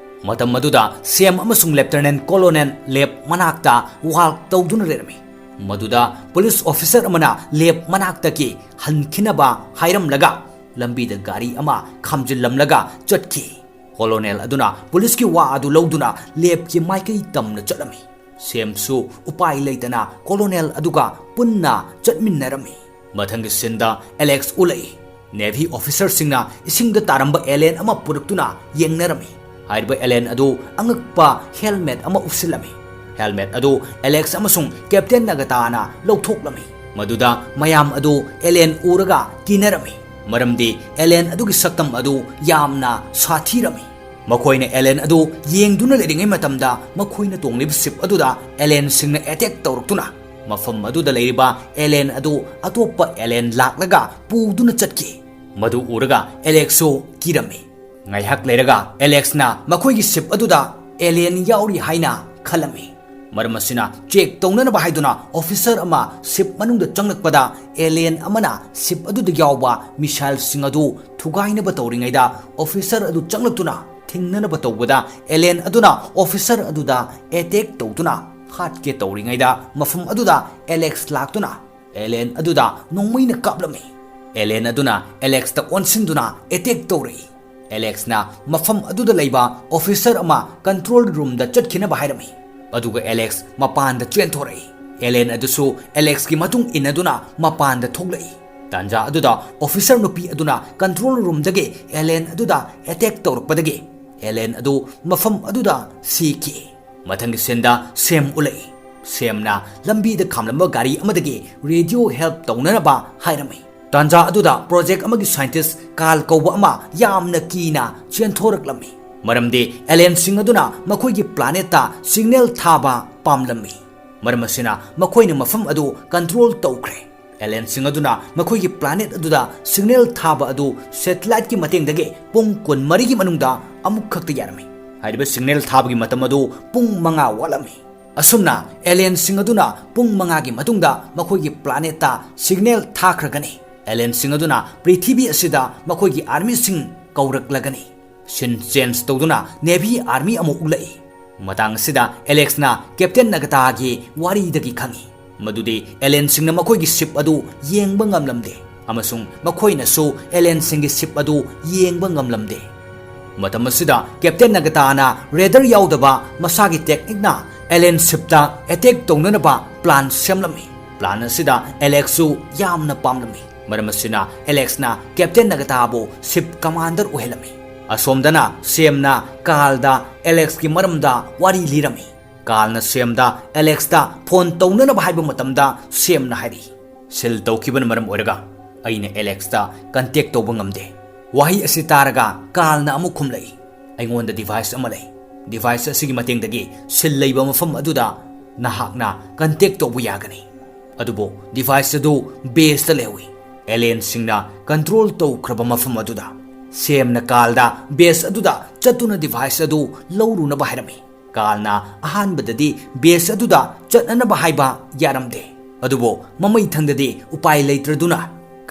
ꯃꯇꯝ ꯑꯗꯨꯗ ꯁꯦꯝ ꯑꯃꯁꯨꯡ ꯂꯦꯐꯇꯤꯅꯦꯟ ꯀꯣꯂꯣꯅꯦꯜ ꯂꯦꯞ ꯃꯅꯥꯛꯇ ꯋꯥꯛ ꯇꯧꯗꯨꯅ ꯂꯩꯔꯝꯃꯤ꯫ ꯃꯗꯨꯗ ꯄꯨꯂꯤꯁ ꯑꯣꯐꯤꯁꯔ ꯑꯃꯅ ꯂꯦꯞ ꯃꯅꯥꯛꯇꯒꯤ ꯍꯟꯈꯤꯅꯕ ꯍꯥꯏꯔꯝꯂꯒ ꯂꯝꯕꯤꯗ ꯒꯥꯔꯤ ꯑꯃ ꯈꯥꯝꯖꯤꯜꯂꯝꯂꯒ ꯆꯠꯈꯤ꯫ ꯀꯣꯂꯣꯅꯦꯜ ꯑꯗꯨꯅ ꯄꯨꯂꯤꯁꯀꯤ ꯋꯥ ꯑꯗꯨ ꯂꯧꯗꯨꯅ ꯂꯦꯞꯀꯤ ꯃꯥꯏꯀꯩ ꯇꯝꯅ ꯆꯠꯂꯝꯃꯤ꯫ ꯁꯦꯝꯁꯨ ꯎꯄꯥꯏ ꯂꯩꯇꯅ ꯀꯣꯂꯣꯅꯦꯜ ꯑꯗꯨꯒ ꯄꯨꯟꯅ ꯆꯠꯃꯤꯟꯅꯔꯝꯃꯤ꯫ ꯃꯊꯪꯒꯤ ꯁꯤꯟꯗ ꯑꯦꯂꯦꯛꯁ ꯎꯠꯂꯛꯏ꯫ ꯅꯦꯚꯤ ꯑꯣꯐꯤꯁꯔꯁꯤꯡꯅ ꯏꯁꯤꯡꯗ ꯇꯥꯔꯝꯕ ꯑꯦꯂꯦꯟ ꯑꯃ ꯄꯨꯔꯛꯇꯨꯅ ꯌꯦꯡꯅꯔꯝꯃꯤ꯫ ꯍꯥꯏꯔꯤꯕ ꯑꯦꯂꯦꯟ ꯑꯗꯨ ꯑꯉꯛꯄ ꯍꯦꯜꯃꯦꯠ ꯑꯃ ꯎꯞꯁꯤꯜꯂꯝꯃꯤ꯫ ꯍꯦꯜꯃꯦꯠ ꯑꯗꯨ ꯑꯦꯂꯦꯛꯁ ꯑꯃꯁꯨꯡ ꯀꯦꯞꯇꯦꯟ ꯅꯥꯒꯥꯇꯥꯅ ꯂꯧꯊꯣꯛꯂꯝꯃꯤ꯫ ꯃꯗꯨꯗ ꯃꯌꯥꯝ ꯑꯗꯨ ꯑꯦꯂꯦꯟ ꯎꯔꯒ ꯀꯤꯅꯔꯝꯃꯤ, ꯃꯔꯝꯗꯤ ꯑꯦꯂꯦꯟ ꯑꯗꯨꯒꯤ ꯁꯛꯇꯝ ꯑꯗꯨ ꯌꯥꯝꯅ ꯁꯥꯊꯤꯔꯝꯃꯤ꯫ ꯃꯈꯣꯏꯅ ꯑꯦꯂꯦꯟ ꯑꯗꯨ ꯌꯦꯡꯗꯨꯅ ꯂꯩꯔꯤꯉꯩ ꯃꯇꯝꯗ ꯃꯈꯣꯏꯅ ꯇꯣꯡꯂꯤꯕ ꯁꯤꯞ ꯑꯗꯨꯗ ꯑꯦꯂꯦꯟꯁꯤꯡꯅ ꯑꯦꯇꯦꯛ ꯇꯧꯔꯛꯇꯨꯅ ꯃꯐꯝ ꯑꯗꯨꯗ ꯂꯩꯔꯤꯕ ꯑꯦꯂꯦꯟ ꯑꯗꯨ ꯑꯇꯣꯞꯄ ꯑꯦꯂꯦꯟ ꯂꯥꯛꯂꯒ ꯄꯨꯗꯨꯅ ꯆꯠꯈꯤ꯫ ꯃꯗꯨ ꯎꯔꯒ ꯑꯦꯂꯦꯛꯁꯁꯨ ꯀꯤꯔꯝꯃꯤ꯫ ꯉꯥꯏꯍꯥꯛ ꯂꯩꯔꯒ ꯑꯦꯂꯦꯛꯁꯅ ꯃꯈꯣꯏꯒꯤ ꯁꯤꯞ ꯑꯗꯨꯗ ꯑꯦꯂꯦꯟ ꯌꯥꯎꯔꯤ ꯍꯥꯏꯅ ꯈꯜꯂꯝꯃꯤ꯫ ꯃꯔꯝ ꯑꯁꯤꯅ ꯆꯦꯛ ꯇꯧꯅꯅꯕ ꯍꯥꯏꯗꯨꯅ ꯑꯣꯐꯤꯁꯔ ꯑꯃ ꯁꯤꯞ ꯃꯅꯨꯡꯗ ꯆꯪꯂꯛꯄꯗ ꯑꯦꯂꯦꯟ ꯑꯃꯅ ꯁꯤꯞ ꯑꯗꯨꯗ ꯌꯥꯎꯕ ꯃꯤꯁꯥꯏꯜꯁꯤꯡ ꯑꯗꯨ ꯊꯨꯒꯥꯏꯅꯕ ꯇꯧꯔꯤꯉꯩꯗ ꯑꯣꯐꯤꯁꯔ ꯑꯗꯨ ꯆꯪꯂꯛꯇꯨꯅ ꯊꯤꯡꯅꯅꯕ ꯇꯧꯕꯗ ꯑꯦꯂꯦꯟ ꯑꯗꯨꯅ ꯑꯣꯐꯤꯁꯔ ꯑꯗꯨꯗ ꯑꯦꯇꯦꯛ ꯇꯧꯗꯨꯅ ꯍꯥꯠꯀꯦ ꯇꯧꯔꯤꯉꯩꯗ ꯃꯐꯝ ꯑꯗꯨꯗ ꯑꯦꯂꯦꯛꯁ ꯂꯥꯛꯇꯨꯅ ꯑꯦꯂꯦꯟ ꯑꯗꯨꯗ ꯅꯣꯡꯃꯩꯅ ꯀꯥꯞꯂꯝꯃꯤ꯫ ꯑꯦꯂꯦꯟ ꯑꯗꯨꯅ ꯑꯦꯂꯦꯛꯁꯇ ꯑꯣꯟꯁꯤꯟꯗꯨꯅ ꯑꯦꯇꯦꯛ ꯇꯧꯔꯛꯏ꯫ ꯑꯦꯂꯦꯛꯁꯅ ꯃꯐꯝ ꯑꯗꯨꯗ ꯂꯩꯕ ꯑꯣꯐꯤꯁꯔ ꯑꯃ ꯀꯟꯇ꯭ꯔꯣꯜ ꯔꯨꯝꯗ ꯆꯠꯈꯤꯅꯕ ꯍꯥꯏꯔꯝꯃꯤ꯫ ꯑꯗꯨꯒ ꯑꯦꯂꯦꯛꯁ ꯃꯄꯥꯟꯗ ꯆꯦꯟꯊꯣꯔꯛꯏ꯫ ꯑꯦꯂꯦꯟ ꯑꯗꯨꯁꯨ ꯑꯦꯂꯦꯛꯁꯀꯤ ꯃꯇꯨꯡ ꯏꯟꯅꯗꯨꯅ ꯃꯄꯥꯟꯗ ꯊꯣꯛꯂꯛꯏ꯫ ꯇꯥꯟꯖꯥ ꯑꯗꯨꯗ ꯑꯣꯐꯤꯁꯔ ꯅꯨꯄꯤ ꯑꯗꯨꯅ ꯀꯟꯇ꯭ꯔꯣꯜ ꯔꯨꯝꯗꯒꯤ ꯑꯦꯂꯦꯟ ꯑꯗꯨꯗ ꯑꯦꯇꯦꯛ ꯇꯧꯔꯛꯄꯗꯒꯤ ꯑꯦꯂꯦꯟ ꯑꯗꯨ ꯃꯐꯝ ꯑꯗꯨꯗ ꯁꯤꯈꯤ꯫ ꯃꯊꯪꯒꯤ ꯁꯤꯟꯗ ꯁꯦꯝ ꯎꯠꯂꯛꯏ꯫ ꯁꯦꯝꯅ ꯂꯝꯕꯤꯗ ꯈꯥꯝꯂꯝꯕ ꯒꯥꯔꯤ ꯑꯃꯗꯒꯤ ꯔꯦꯗꯤꯑꯣ ꯍꯦꯜꯞ ꯇꯧꯅꯅꯕ ꯍꯥꯏꯔꯝꯃꯤ꯫ ꯇꯥꯟꯖꯥ ꯑꯗꯨꯗ ꯄ꯭ꯔꯣꯖꯦꯛ ꯑꯃꯒꯤ ꯁꯥꯏꯟꯇꯤꯁ ꯀꯥꯜ ꯀꯧꯕ ꯑꯃ ꯌꯥꯝꯅ ꯀꯤꯅ ꯆꯦꯟꯊꯣꯔꯛꯂꯝꯃꯤ, ꯃꯔꯝꯗꯤ ꯑꯦꯂꯦꯟꯁꯤꯡ ꯑꯗꯨꯅ ꯃꯈꯣꯏꯒꯤ ꯄ꯭ꯂꯥꯅꯦꯠꯇ ꯁꯤꯒꯅꯦꯜ ꯊꯥꯕ ꯄꯥꯝꯂꯝꯃꯤ꯫ ꯃꯔꯝ ꯑꯁꯤꯅ ꯃꯈꯣꯏꯅ ꯃꯐꯝ ꯑꯗꯨ ꯀꯟꯇ꯭ꯔꯣꯜ ꯇꯧꯈ꯭ꯔꯦ꯫ ꯑꯦꯂꯦꯟꯁꯤꯡ ꯑꯗꯨꯅ ꯃꯈꯣꯏꯒꯤ ꯄ꯭ꯂꯥꯅꯦꯠ ꯑꯗꯨꯗ ꯁꯤꯒꯅꯦꯜ ꯊꯥꯕ ꯑꯗꯨ ꯁꯦꯇꯦꯂꯥꯏꯠꯀꯤ ꯃꯇꯦꯡꯗꯒꯤ ꯄꯨꯡ ꯀꯨꯟꯃꯔꯤꯒꯤ ꯃꯅꯨꯡꯗ ꯑꯃꯨꯛꯈꯛꯇ ꯌꯥꯔꯝꯃꯤ꯫ ꯍꯥꯏꯔꯤꯕ ꯁꯤꯒꯅꯦꯜ ꯊꯥꯕꯒꯤ ꯃꯇꯝ ꯑꯗꯨ ꯄꯨꯡ ꯃꯉꯥ ꯋꯥꯠꯂꯝꯃꯤ꯫ ꯑꯁꯨꯝꯅ ꯑꯦꯂꯦꯟꯁꯤꯡ ꯑꯗꯨꯅ ꯄꯨꯡ ꯃꯉꯥꯒꯤ ꯃꯇꯨꯡꯗ ꯃꯈꯣꯏꯒꯤ ꯄ꯭ꯂꯥꯅꯦꯠꯇ ꯁꯤꯒꯅꯦꯜ ꯊꯥꯈ꯭ꯔꯒꯅꯤ꯫ ꯑꯦꯂꯦꯟꯁꯤꯡ ꯑꯗꯨꯅ ꯄ꯭ꯔꯤꯊꯤꯕꯤ ꯑꯁꯤꯗ ꯃꯈꯣꯏꯒꯤ ꯑꯥꯔꯃꯤꯁꯤꯡ ꯀꯧꯔꯛꯂꯒꯅꯤ꯫ ꯁꯤꯟ ꯆꯦꯟꯖ ꯇꯧꯗꯨꯅ ꯅꯦꯚꯤ ꯑꯥꯔꯃꯤ ꯑꯃ ꯎꯠꯂꯛꯏ꯫ ꯃꯇꯥꯡ ꯑꯁꯤꯗ ꯑꯦꯂꯦꯛꯁꯅ ꯀꯦꯞꯇꯦꯟ ꯅꯥꯒꯥꯇꯥꯒꯤ ꯋꯥꯔꯤꯗꯒꯤ ꯈꯪꯏ ꯃꯗꯨꯗꯤ ꯑꯦꯂꯦꯟꯁꯤꯡꯅ ꯃꯈꯣꯏꯒꯤ ꯁꯤꯞ ꯑꯗꯨ ꯌꯦꯡꯕ ꯉꯝꯂꯝꯗꯦ ꯑꯃꯁꯨꯡ ꯃꯈꯣꯏꯅꯁꯨ ꯑꯦꯂꯦꯟꯁꯤꯡꯒꯤ ꯁꯤꯞ ꯑꯗꯨ ꯌꯦꯡꯕ ꯉꯝꯂꯝꯗꯦ꯫ ꯃꯇꯝ ꯑꯁꯤꯗ ꯀꯦꯞꯇꯦꯟ ꯅꯥꯒꯥꯇꯥꯅ ꯔꯦꯗꯥꯔ ꯌꯥꯎꯗꯕ ꯃꯁꯥꯒꯤ ꯇꯦꯛꯅꯤꯛꯅ ꯑꯦꯂꯦꯟ ꯁꯤꯞꯇ ꯑꯦꯇꯦꯛ ꯇꯧꯅꯅꯕ ꯄ꯭ꯂꯥꯟ ꯁꯦꯝꯂꯝꯃꯤ꯫ ꯄ꯭ꯂꯥꯟ ꯑꯁꯤꯗ ꯑꯦꯂꯦꯛꯁꯁꯨ ꯌꯥꯝꯅ ꯄꯥꯝꯂꯝꯃꯤ꯫ ꯃꯔꯝ ꯑꯁꯤꯅ ꯑꯦꯂꯦꯛꯁꯅ ꯀꯦꯞꯇꯦꯟ ꯅꯥꯒꯥꯇꯥꯕꯨ ꯁꯤꯞ ꯀꯃꯥꯟꯗꯔ ꯑꯣꯏꯍꯜꯂꯝꯃꯤ꯫ ꯑꯁꯣꯝꯗꯅ ꯁꯦꯝꯅ ꯀꯥꯜꯗ ꯑꯦꯂꯦꯛꯁꯀꯤ ꯃꯔꯝꯗ ꯋꯥꯔꯤ ꯂꯤꯔꯝꯃꯤ꯫ ꯀꯥꯜꯅ ꯁꯦꯝꯗ ꯑꯦꯂꯦꯛꯁꯇ ꯐꯣꯟ ꯇꯧꯅꯅꯕ ꯍꯥꯏꯕ ꯃꯇꯝꯗ ꯁꯦꯝꯅ ꯍꯥꯏꯔꯛꯏ, "ꯁꯤꯜ ꯇꯧꯈꯤꯕꯅ ꯃꯔꯝ ꯑꯣꯏꯔꯒ ꯑꯩꯅ ꯑꯦꯂꯦꯛꯁꯇ ꯀꯟꯇꯦꯛ ꯇꯧꯕ ꯉꯝꯗꯦ꯫" ꯋꯥꯍꯩ ꯑꯁꯤ ꯇꯥꯔꯒ ꯀꯥꯜꯅ ꯑꯃꯨꯛ ꯈꯨꯝꯂꯛꯏ, "ꯑꯩꯉꯣꯟꯗ ꯗꯤꯚꯥꯏꯁ ꯑꯃ ꯂꯩ꯫ ꯗꯤꯚꯥꯏꯁ ꯑꯁꯤꯒꯤ ꯃꯇꯦꯡꯗꯒꯤ ꯁꯤꯜ ꯂꯩꯕ ꯃꯐꯝ ꯑꯗꯨꯗ ꯅꯍꯥꯛꯅ ꯀꯟꯇꯦꯛ ꯇꯧꯕ ꯌꯥꯒꯅꯤ꯫ ꯑꯗꯨꯕꯨ ꯗꯤꯚꯥꯏꯁ ꯑꯗꯨ ꯕꯦꯁꯇ ꯂꯩꯍꯧꯏ, ꯑꯦꯂꯤꯌꯟꯁꯤꯡꯅ ꯀꯟꯇ꯭ꯔꯣꯜ ꯇꯧꯈ꯭ꯔꯕ ꯃꯐꯝ ꯑꯗꯨꯗ꯫" ꯁꯦꯝꯅ ꯀꯥꯜꯗ ꯕꯦꯁ ꯑꯗꯨꯗ ꯆꯠꯇꯨꯅ ꯗꯤꯚꯥꯏꯁ ꯑꯗꯨ ꯂꯧꯔꯨꯅꯕ ꯍꯥꯏꯔꯝꯃꯤ꯫ ꯀꯥꯜꯅ ꯑꯍꯥꯟꯕꯗꯗꯤ ꯕꯦꯁ ꯑꯗꯨꯗ ꯆꯠꯅꯅꯕ ꯍꯥꯏꯕ ꯌꯥꯔꯝꯗꯦ꯫ ꯑꯗꯨꯕꯨ ꯃꯃꯩꯊꯪꯗꯗꯤ ꯎꯄꯥꯏ ꯂꯩꯇ꯭ꯔꯗꯨꯅ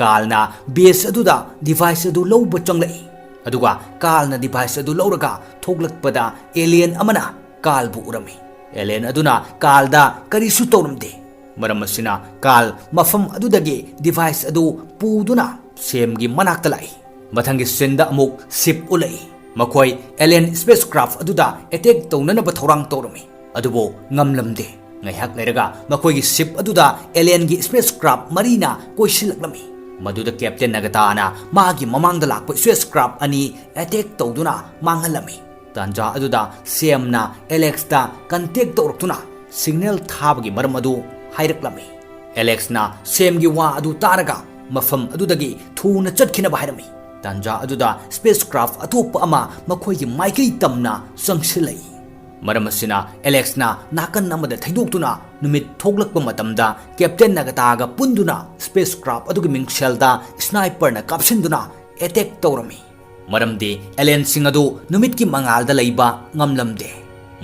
ꯀꯥꯜꯅ ꯕꯦꯁ ꯑꯗꯨꯗ ꯗꯤꯚꯥꯏꯁ ꯑꯗꯨ ꯂꯧꯕ ꯆꯪꯂꯛꯏ꯫ ꯑꯗꯨꯒ ꯀꯥꯜꯅ ꯗꯤꯚꯥꯏꯁ ꯑꯗꯨ ꯂꯧꯔꯒ ꯊꯣꯛꯂꯛꯄꯗ ꯑꯦꯂꯤꯌꯟ ꯑꯃꯅ ꯀꯥꯜꯕꯨ ꯎꯔꯝꯃꯤ꯫ ꯑꯦꯂꯤꯌꯟ ꯑꯗꯨꯅ ꯀꯥꯜꯗ ꯀꯔꯤꯁꯨ ꯇꯧꯔꯝꯗꯦ꯫ ꯃꯔꯝ ꯑꯁꯤꯅ ꯀꯥꯜ ꯃꯐꯝ ꯑꯗꯨꯗꯒꯤ ꯗꯤꯚꯥꯏꯁ ꯑꯗꯨ ꯄꯨꯗꯨꯅ ꯁꯦꯝꯒꯤ ꯃꯅꯥꯛꯇ ꯂꯥꯛꯏ꯫ ꯃꯊꯪꯒꯤ ꯁꯤꯟꯗ ꯑꯃꯨꯛ ꯁꯤꯞ ꯎꯠꯂꯛꯏ꯫ ꯃꯈꯣꯏ ꯑꯦꯂꯤꯌꯟ ꯁ꯭ꯄꯦꯁ ꯀ꯭ꯔꯥꯐ ꯑꯗꯨꯗ ꯑꯦꯇꯦꯛ ꯇꯧꯅꯅꯕ ꯊꯧꯔꯥꯡ ꯇꯧꯔꯝꯃꯤ, ꯑꯗꯨꯕꯨ ꯉꯝꯂꯝꯗꯦ꯫ ꯉꯥꯏꯍꯥꯛ ꯂꯩꯔꯒ ꯃꯈꯣꯏꯒꯤ ꯁꯤꯞ ꯑꯗꯨꯗ ꯑꯦꯂꯤꯌꯟꯒꯤ ꯁ꯭ꯄꯦꯁ ꯀ꯭ꯔꯥꯐ ꯃꯔꯤꯅ ꯀꯣꯏꯁꯤꯜꯂꯛꯂꯝꯃꯤ꯫ ꯃꯗꯨꯗ ꯀꯦꯞꯇꯦꯟ ꯅꯥꯒꯥꯇꯥꯅ ꯃꯥꯒꯤ ꯃꯃꯥꯡꯗ ꯂꯥꯛꯄ ꯁ꯭ꯄꯦꯁ ꯀ꯭ꯔꯥꯐ ꯑꯅꯤ ꯑꯦꯇꯦꯛ ꯇꯧꯗꯨꯅ ꯃꯥꯡꯍꯜꯂꯝꯃꯤ꯫ ꯇꯥꯟꯖꯥ ꯑꯗꯨꯗ ꯁꯦꯝꯅ ꯑꯦꯂꯦꯛꯁꯇ ꯀꯟꯇꯦꯛ ꯇꯧꯔꯛꯇꯨꯅ ꯁꯤꯒꯅꯦꯜ ꯊꯥꯕꯒꯤ ꯃꯔꯝ ꯑꯗꯨ ꯍꯥꯏꯔꯛꯂꯝꯃꯤ꯫ ꯑꯦꯂꯦꯛꯁꯅ ꯁꯦꯝꯒꯤ ꯋꯥ ꯑꯗꯨ ꯇꯥꯔꯒ ꯃꯐꯝ ꯑꯗꯨꯗꯒꯤ ꯊꯨꯅ ꯆꯠꯈꯤꯅꯕ ꯍꯥꯏꯔꯝꯃꯤ꯫ ꯇꯥꯟꯖꯥ ꯑꯗꯨꯗ ꯁ꯭ꯄꯦꯁ ꯀ꯭ꯔꯥꯐ ꯑꯇꯣꯞꯄ ꯑꯃ ꯃꯈꯣꯏꯒꯤ ꯃꯥꯏꯀꯩ ꯇꯝꯅ ꯆꯪꯁꯤꯜꯂꯛꯏ꯫ ꯃꯔꯝ ꯑꯁꯤꯅ ꯑꯦꯂꯦꯛꯁꯅ ꯅꯥꯀꯟ ꯑꯃꯗ ꯊꯩꯗꯣꯛꯇꯨꯅ ꯅꯨꯃꯤꯠ ꯊꯣꯛꯂꯛꯄ ꯃꯇꯝꯗ ꯀꯦꯞꯇꯦꯟ ꯅꯥꯒꯥꯇꯥꯒ ꯄꯨꯟꯗꯨꯅ ꯁ꯭ꯄꯦꯁ ꯀ꯭ꯔꯥꯐ ꯑꯗꯨꯒꯤ ꯃꯤꯡꯁꯦꯜꯗ ꯁ꯭ꯅꯥꯏꯄꯔꯅ ꯀꯥꯞꯁꯤꯟꯗꯨꯅ ꯑꯦꯇꯦꯛ ꯇꯧꯔꯝꯃꯤ꯫ ꯃꯔꯝꯗꯤ ꯑꯦꯂꯦꯟꯁꯤꯡ ꯑꯗꯨ ꯅꯨꯃꯤꯠꯀꯤ ꯃꯉꯥꯜꯗ ꯂꯩꯕ ꯉꯝꯂꯝꯗꯦ꯫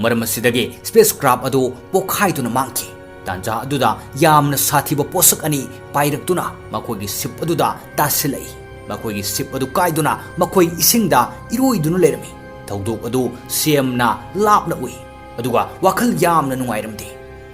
ꯃꯔꯝ ꯑꯁꯤꯗꯒꯤ ꯁ꯭ꯄꯦꯁ ꯀ꯭ꯔꯥꯐ ꯑꯗꯨ ꯄꯣꯛꯈꯥꯏꯗꯨꯅ ꯃꯥꯡꯈꯤ꯫ ꯇꯥꯟꯖꯥ ꯑꯗꯨꯗ ꯌꯥꯝꯅ ꯁꯥꯊꯤꯕ ꯄꯣꯠꯁꯛ ꯑꯅꯤ ꯄꯥꯏꯔꯛꯇꯨꯅ ꯃꯈꯣꯏꯒꯤ ꯁꯤꯞ ꯑꯗꯨꯗ ꯇꯥꯁꯤꯜꯂꯛꯏ꯫ ꯃꯈꯣꯏꯒꯤ ꯁꯤꯞ ꯑꯗꯨ ꯀꯥꯏꯗꯨꯅ ꯃꯈꯣꯏ ꯏꯁꯤꯡꯗ ꯏꯔꯣꯏꯗꯨꯅ ꯂꯩꯔꯝꯃꯤ꯫ ꯊꯧꯗꯣꯛ ꯑꯗꯨ ꯁꯦꯝꯅ ꯂꯥꯞꯅ ꯎꯏ, ꯑꯗꯨꯒ ꯋꯥꯈꯜ ꯌꯥꯝꯅ ꯅꯨꯡꯉꯥꯏꯔꯝꯗꯦ꯫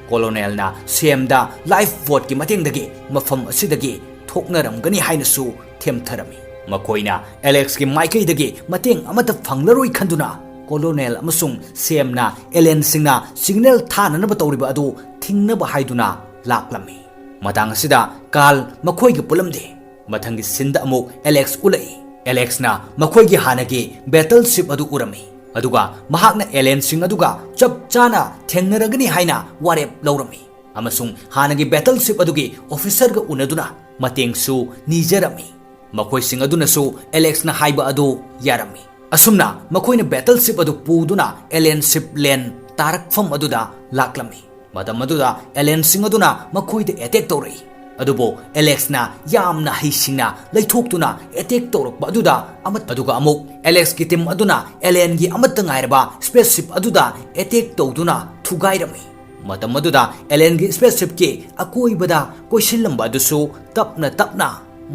ꯀꯣꯂꯣꯅꯦꯜꯅ ꯁꯦꯝꯗ ꯂꯥꯏꯐ ꯕꯣꯠꯀꯤ ꯃꯇꯦꯡꯗꯒꯤ ꯃꯐꯝ ꯑꯁꯤꯗꯒꯤ ꯊꯣꯛꯅꯔꯝꯒꯅꯤ ꯍꯥꯏꯅꯁꯨ ꯊꯦꯝꯊꯔꯝꯃꯤ꯫ ꯃꯈꯣꯏꯅ ꯑꯦꯂꯦꯛꯁꯀꯤ ꯃꯥꯏꯀꯩꯗꯒꯤ ꯃꯇꯦꯡ ꯑꯃꯠꯇ ꯐꯪꯂꯔꯣꯏ ꯈꯟꯗꯨꯅ ꯀꯣꯂꯣꯅꯦꯜ ꯑꯃꯁꯨꯡ ꯁꯦꯝꯅ ꯑꯦꯂꯦꯟꯁꯤꯡꯅ ꯁꯤꯒꯅꯦꯜ ꯊꯥꯅꯅꯕ ꯇꯧꯔꯤꯕ ꯑꯗꯨ ꯊꯤꯡꯅꯕ ꯍꯥꯏꯗꯨꯅ ꯂꯥꯛꯂꯝꯃꯤ꯫ ꯃꯇꯥꯡ ꯑꯁꯤꯗ ꯀꯥꯔꯜ ꯃꯈꯣꯏꯒ ꯄꯨꯜꯂꯝꯗꯦ꯫ ꯃꯊꯪꯒꯤ ꯁꯤꯟꯗ ꯑꯃꯨꯛ ꯑꯦꯂꯦꯛꯁ ꯎꯠꯂꯛꯏ꯫ ꯑꯦꯂꯦꯛꯁꯅ ꯃꯈꯣꯏꯒꯤ ꯍꯥꯟꯅꯒꯤ ꯕꯦꯇꯜ ꯁꯤꯞ ꯑꯗꯨ ꯎꯔꯝꯃꯤ, ꯑꯗꯨꯒ ꯃꯍꯥꯛꯅ ꯑꯦꯂꯦꯟꯁꯤꯡ ꯑꯗꯨꯒ ꯆꯞ ꯆꯥꯅ ꯊꯦꯡꯅꯔꯒꯅꯤ ꯍꯥꯏꯅ ꯋꯥꯔꯦꯞ ꯂꯧꯔꯝꯃꯤ, ꯑꯃꯁꯨꯡ ꯍꯥꯟꯅꯒꯤ ꯕꯦꯇꯜ ꯁꯤꯞ ꯑꯗꯨꯒꯤ ꯑꯣꯐꯤꯁꯔꯒ ꯎꯅꯗꯨꯅ ꯃꯇꯦꯡꯁꯨ ꯅꯤꯖꯔꯝꯃꯤ꯫ ꯃꯈꯣꯏꯁꯤꯡ ꯑꯗꯨꯅꯁꯨ ꯑꯦꯂꯦꯛꯁꯅ ꯍꯥꯏꯕ ꯑꯗꯨ ꯌꯥꯔꯝꯃꯤ꯫ ꯑꯁꯨꯝꯅ ꯃꯈꯣꯏꯅ ꯕꯦꯇꯜ ꯁꯤꯞ ꯑꯗꯨ ꯄꯨꯗꯨꯅ ꯑꯦꯂꯦꯟ ꯁꯤꯞ ꯂꯦꯟ ꯇꯥꯔꯛꯐꯝ ꯑꯗꯨꯗ ꯂꯥꯛꯂꯝꯃꯤ꯫ ꯃꯇꯝ ꯑꯗꯨꯗ ꯑꯦꯂꯦꯟꯁꯤꯡ ꯑꯗꯨꯅ ꯃꯈꯣꯏꯗ ꯑꯦꯇꯦꯛ ꯇꯧꯔꯛꯏ꯫ ꯑꯗꯨꯕꯨ ꯑꯦꯂꯦꯛꯁꯅ ꯌꯥꯝꯅ ꯍꯩꯁꯤꯡꯅ ꯂꯩꯊꯣꯛꯇꯨꯅ ꯑꯦꯇꯦꯛ ꯇꯧꯔꯛꯄ ꯑꯗꯨꯗ ꯑꯃ-, ꯑꯗꯨꯒ ꯑꯃꯨꯛ ꯑꯦꯂꯦꯛꯁꯀꯤ ꯇꯤꯝ ꯑꯗꯨꯅ ꯑꯦꯂꯦꯟꯒꯤ ꯑꯃꯠꯇ ꯉꯥꯏꯔꯕ ꯁ꯭ꯄꯦꯁ ꯁꯤꯞ ꯑꯗꯨꯗ ꯑꯦꯇꯦꯛ ꯇꯧꯗꯨꯅ ꯊꯨꯒꯥꯏꯔꯝꯃꯤ꯫ ꯃꯇꯝ ꯑꯗꯨꯗ ꯑꯦꯂꯦꯟꯒꯤ ꯁ꯭ꯄꯦꯁ ꯁꯤꯞꯀꯤ ꯑꯀꯣꯏꯕꯗ ꯀꯣꯏꯁꯤꯜꯂꯝꯕ ꯑꯗꯨꯁꯨ ꯇꯞꯅ ꯇꯞꯅ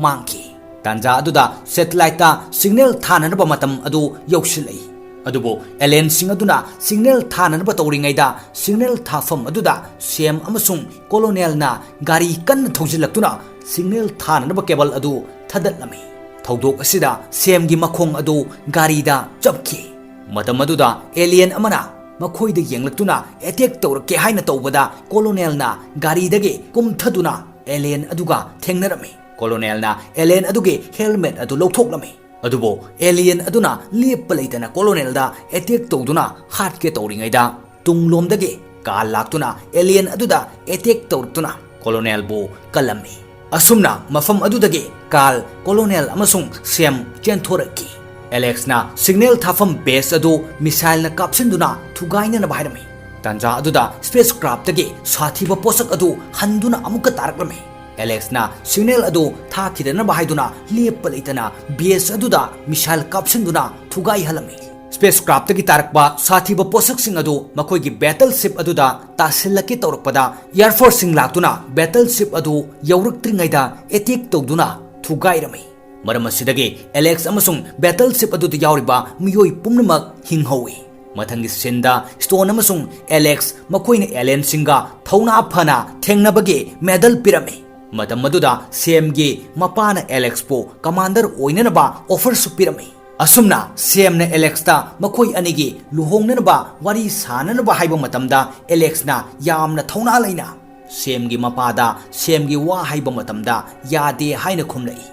ꯃꯥꯡꯈꯤ꯫ ꯇꯥꯟꯖꯥ ꯑꯗꯨꯗ ꯁꯦꯇꯦꯂꯥꯏꯠꯇ ꯁꯤꯒꯅꯦꯜ ꯊꯥꯅꯅꯕ ꯃꯇꯝ ꯑꯗꯨ ꯌꯧꯁꯤꯜꯂꯛꯏ꯫ ꯑꯗꯨꯕꯨ ꯑꯦꯂꯦꯟꯁꯤꯡ ꯑꯗꯨꯅ ꯁꯤꯒꯅꯦꯜ ꯊꯥꯅꯅꯕ ꯇꯧꯔꯤꯉꯩꯗ ꯁꯤꯒꯅꯦꯜ ꯊꯥꯐꯝ ꯑꯗꯨꯗ ꯁꯦꯝ ꯑꯃꯁꯨꯡ ꯀꯣꯂꯣꯅꯦꯜꯅ ꯒꯥꯔꯤ ꯀꯟꯅ ꯊꯧꯖꯤꯜꯂꯛꯇꯨꯅ ꯁꯤꯒꯅꯦꯜ ꯊꯥꯅꯅꯕ ꯀꯦꯕꯜ ꯑꯗꯨ ꯊꯥꯗꯠꯂꯝꯃꯤ꯫ ꯊꯧꯗꯣꯛ ꯑꯁꯤꯗ ꯁꯦꯝꯒꯤ ꯃꯈꯣꯡ ꯑꯗꯨ ꯒꯥꯔꯤꯗ ꯆꯞꯈꯤ꯫ ꯃꯇꯝ ꯑꯗꯨꯗ ꯑꯦꯂꯤꯌꯟ ꯑꯃꯅ ꯃꯈꯣꯏꯗ ꯌꯦꯡꯂꯛꯇꯨꯅ ꯑꯦꯇꯦꯛ ꯇꯧꯔꯛꯀꯦ ꯍꯥꯏꯅ ꯇꯧꯕꯗ ꯀꯣꯂꯣꯅꯦꯜꯅ ꯒꯥꯔꯤꯗꯒꯤ ꯀꯨꯝꯊꯗꯨꯅ ꯑꯦꯂꯤꯌꯟ ꯑꯗꯨꯒ ꯊꯦꯡꯅꯔꯝꯃꯤ꯫ ꯀꯣꯂꯣꯅꯦꯜꯅ ꯑꯦꯂꯤꯌꯟ ꯑꯗꯨꯒꯤ ꯍꯦꯜꯃꯦꯠ ꯑꯗꯨ ꯂꯧꯊꯣꯛꯂꯝꯃꯤ꯫ ꯑꯗꯨꯕꯨ ꯑꯦꯂꯤꯌꯟ ꯑꯗꯨꯅ ꯂꯦꯞꯄ ꯂꯩꯇꯅ ꯀꯣꯂꯣꯅꯦꯜꯗ ꯑꯦꯇꯦꯛ ꯇꯧꯗꯨꯅ ꯍꯥꯠꯀꯦ ꯇꯧꯔꯤꯉꯩꯗ ꯇꯨꯡꯂꯣꯝꯗꯒꯤ ꯀꯥꯔꯜ ꯂꯥꯛꯇꯨꯅ alien ꯑꯗꯨꯗ attack ꯇꯧꯔꯛꯇꯨꯅ ꯀꯣꯂꯣꯅꯦꯜꯕꯨ ꯀꯜꯂꯝꯃꯤ꯫ ꯑꯁꯨꯝꯅ ꯃꯐꯝ ꯑꯗꯨꯗꯒꯤ ꯀꯥꯔꯜ, ꯀꯣꯂꯣꯅꯦꯜ ꯑꯃꯁꯨꯡ ꯁꯦꯝ ꯆꯦꯟꯊꯣꯔꯛꯈꯤ꯫ ꯑꯦꯂꯦꯛꯁꯅ signal ꯊꯥꯐꯝ base ꯑꯗꯨ missileꯅ ꯀꯥꯞꯁꯤꯟꯗꯨꯅ ꯊꯨꯒꯥꯏꯅꯅꯕ ꯍꯥꯏꯔꯝꯃꯤ꯫ ꯇꯥꯟꯖꯥ ꯑꯗꯨꯗ spacecraftꯇꯒꯤ ꯁꯥꯊꯤꯕ ꯄꯣꯠꯁꯛ ꯑꯗꯨ ꯍꯟꯗꯨꯅ ꯑꯃꯨꯛꯀ ꯇꯥꯔꯛꯂꯝꯃꯤ꯫ ꯑꯦꯂꯦꯛꯁꯅ signal ꯑꯗꯨ ꯊꯥꯈꯤꯗꯅꯕ ꯍꯥꯏꯗꯨꯅ ꯂꯦꯞꯄ ꯂꯩꯇꯅ base ꯑꯗꯨꯗ missile ꯀꯥꯞꯁꯤꯟꯗꯨꯅ ꯊꯨꯒꯥꯏꯍꯜꯂꯝꯃꯤ꯫ Spacecraftꯇꯒꯤ ꯇꯥꯔꯛꯄ ꯁꯥꯊꯤꯕ ꯄꯣꯠꯁꯛꯁꯤꯡ ꯑꯗꯨ ꯃꯈꯣꯏꯒꯤ battleship ꯑꯗꯨꯗ ꯇꯥꯁꯤꯜꯂꯛꯀꯦ ꯇꯧꯔꯛꯄꯗ, Air Forceꯁꯤꯡ ꯂꯥꯛꯇꯨꯅ battleship ꯑꯗꯨ ꯌꯧꯔꯛꯇ꯭ꯔꯤꯉꯩꯗ attack ꯇꯧꯗꯨꯅ ꯊꯨꯒꯥꯏꯔꯝꯃꯤ꯫ ꯃꯔꯝ ꯑꯁꯤꯗꯒꯤ ꯑꯦꯂꯦꯛꯁ ꯑꯃꯁꯨꯡ battleship ꯑꯗꯨꯗ ꯌꯥꯎꯔꯤꯕ ꯃꯤꯑꯣꯏ ꯄꯨꯝꯅꯃꯛ ꯍꯤꯡꯍꯧꯏ꯫ ꯃꯊꯪꯒꯤ sceneꯗ Stone ꯑꯃꯁꯨꯡ ꯑꯦꯂꯦꯛꯁ ꯃꯈꯣꯏꯅ alienꯁꯤꯡꯒ ꯊꯧꯅꯥ ꯐꯅ ꯊꯦꯡꯅꯕꯒꯤ medal ꯄꯤꯔꯝꯃꯤ꯫ ꯃꯇꯝ ꯑꯗꯨꯗ ꯁꯦꯝꯒꯤ ꯃꯄꯥꯅ ꯑꯦꯂꯦꯛꯁꯄꯨ commander ꯑꯣꯏꯅꯅꯕ offerꯁꯨ ꯄꯤꯔꯝꯃꯤ꯫ ꯑꯁꯨꯝꯅ ꯁꯦꯝꯅ ꯑꯦꯂꯦꯛꯁꯇ ꯃꯈꯣꯏ ꯑꯅꯤꯒꯤ ꯂꯨꯍꯣꯡꯅꯅꯕ ꯋꯥꯔꯤ ꯁꯥꯅꯅꯕ ꯍꯥꯏꯕ ꯃꯇꯝꯗ, ꯑꯦꯂꯦꯛꯁꯅ ꯌꯥꯝꯅ ꯊꯧꯅꯥ ꯂꯩꯅ ꯁꯦꯝꯒꯤ ꯃꯄꯥꯗ ꯁꯦꯝꯒꯤ ꯋꯥ ꯍꯥꯏꯕ ꯃꯇꯝꯗ ꯌꯥꯗꯦ ꯍꯥꯏꯅ ꯈꯨꯝꯂꯛꯏ꯫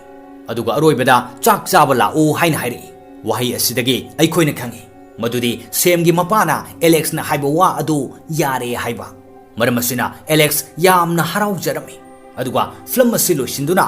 ꯑꯗꯨꯒ ꯑꯔꯣꯏꯕꯗ ꯆꯥꯛ ꯆꯥꯕ ꯂꯥꯛꯎ ꯍꯥꯏꯅ ꯍꯥꯏꯔꯛꯏ꯫ ꯋꯥꯍꯩ ꯑꯁꯤꯗꯒꯤ ꯑꯩꯈꯣꯏꯅ ꯈꯪꯏ ꯃꯗꯨꯗꯤ ꯁꯦꯝꯒꯤ ꯃꯄꯥꯅ ꯑꯦꯂꯦꯛꯁꯅ ꯍꯥꯏꯕ ꯋꯥ ꯑꯗꯨ ꯌꯥꯔꯦ ꯍꯥꯏꯕ꯫ ꯃꯔꯝ ꯑꯁꯤꯅ ꯑꯦꯂꯦꯛꯁ ꯌꯥꯝꯅ ꯍꯔꯥꯎꯖꯔꯝꯃꯤ꯫ ꯑꯗꯨꯒ film ꯑꯁꯤ ꯂꯣꯏꯁꯤꯟꯗꯨꯅ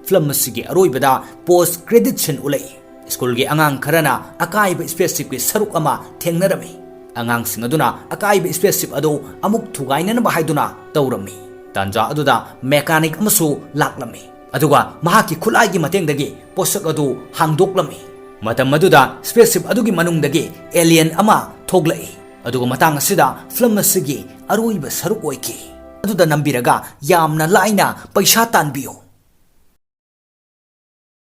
film ꯑꯁꯤꯒꯤ ꯑꯔꯣꯏꯕꯗ post credit scene ꯎꯠꯂꯛꯏ꯫ ꯁ꯭ꯀꯨꯜꯒꯤ ꯑꯉꯥꯡ ꯈꯔꯅ ꯑꯀꯥꯏꯕ spaceshipꯀꯤ ꯁꯔꯨꯛ ꯑꯃ ꯊꯦꯡꯅꯔꯝꯃꯤ꯫ ꯑꯉꯥꯡꯁꯤꯡ ꯑꯗꯨꯅ ꯑꯀꯥꯏꯕ spaceship ꯑꯗꯨ ꯑꯃꯨꯛ ꯊꯨꯒꯥꯏꯅꯅꯕ ꯍꯥꯏꯗꯨꯅ ꯇꯧꯔꯝꯃꯤ꯫ ꯇꯥꯟꯖꯥ ꯑꯗꯨꯗ mechanic ꯑꯃꯁꯨ ꯂꯥꯛꯂꯝꯃꯤ꯫ ꯑꯗꯨꯒ ꯃꯍꯥꯛꯀꯤ ꯈꯨꯠꯂꯥꯏꯒꯤ ꯃꯇꯦꯡꯗꯒꯤ ꯄꯣꯠꯁꯛ ꯑꯗꯨ ꯍꯥꯡꯗꯣꯛꯂꯝꯃꯤ꯫ ꯃꯇꯝ ꯑꯗꯨꯗ spaceship ꯑꯗꯨꯒꯤ ꯃꯅꯨꯡꯗꯒꯤ alien ꯑꯃ ꯊꯣꯛꯂꯛꯏ꯫ ꯑꯗꯨꯒ ꯃꯇꯥꯡ ꯑꯁꯤꯗ film ꯑꯁꯤꯒꯤ ꯑꯔꯣꯏꯕ ꯁꯔꯨꯛ ꯑꯣꯏꯈꯤ꯫ ꯑꯗꯨꯗ ꯅꯝꯕꯤꯔꯒ ꯌꯥꯝꯅ ꯂꯥꯏꯅ ꯄꯩꯁꯥ ꯇꯥꯟꯕꯤꯌꯨ꯫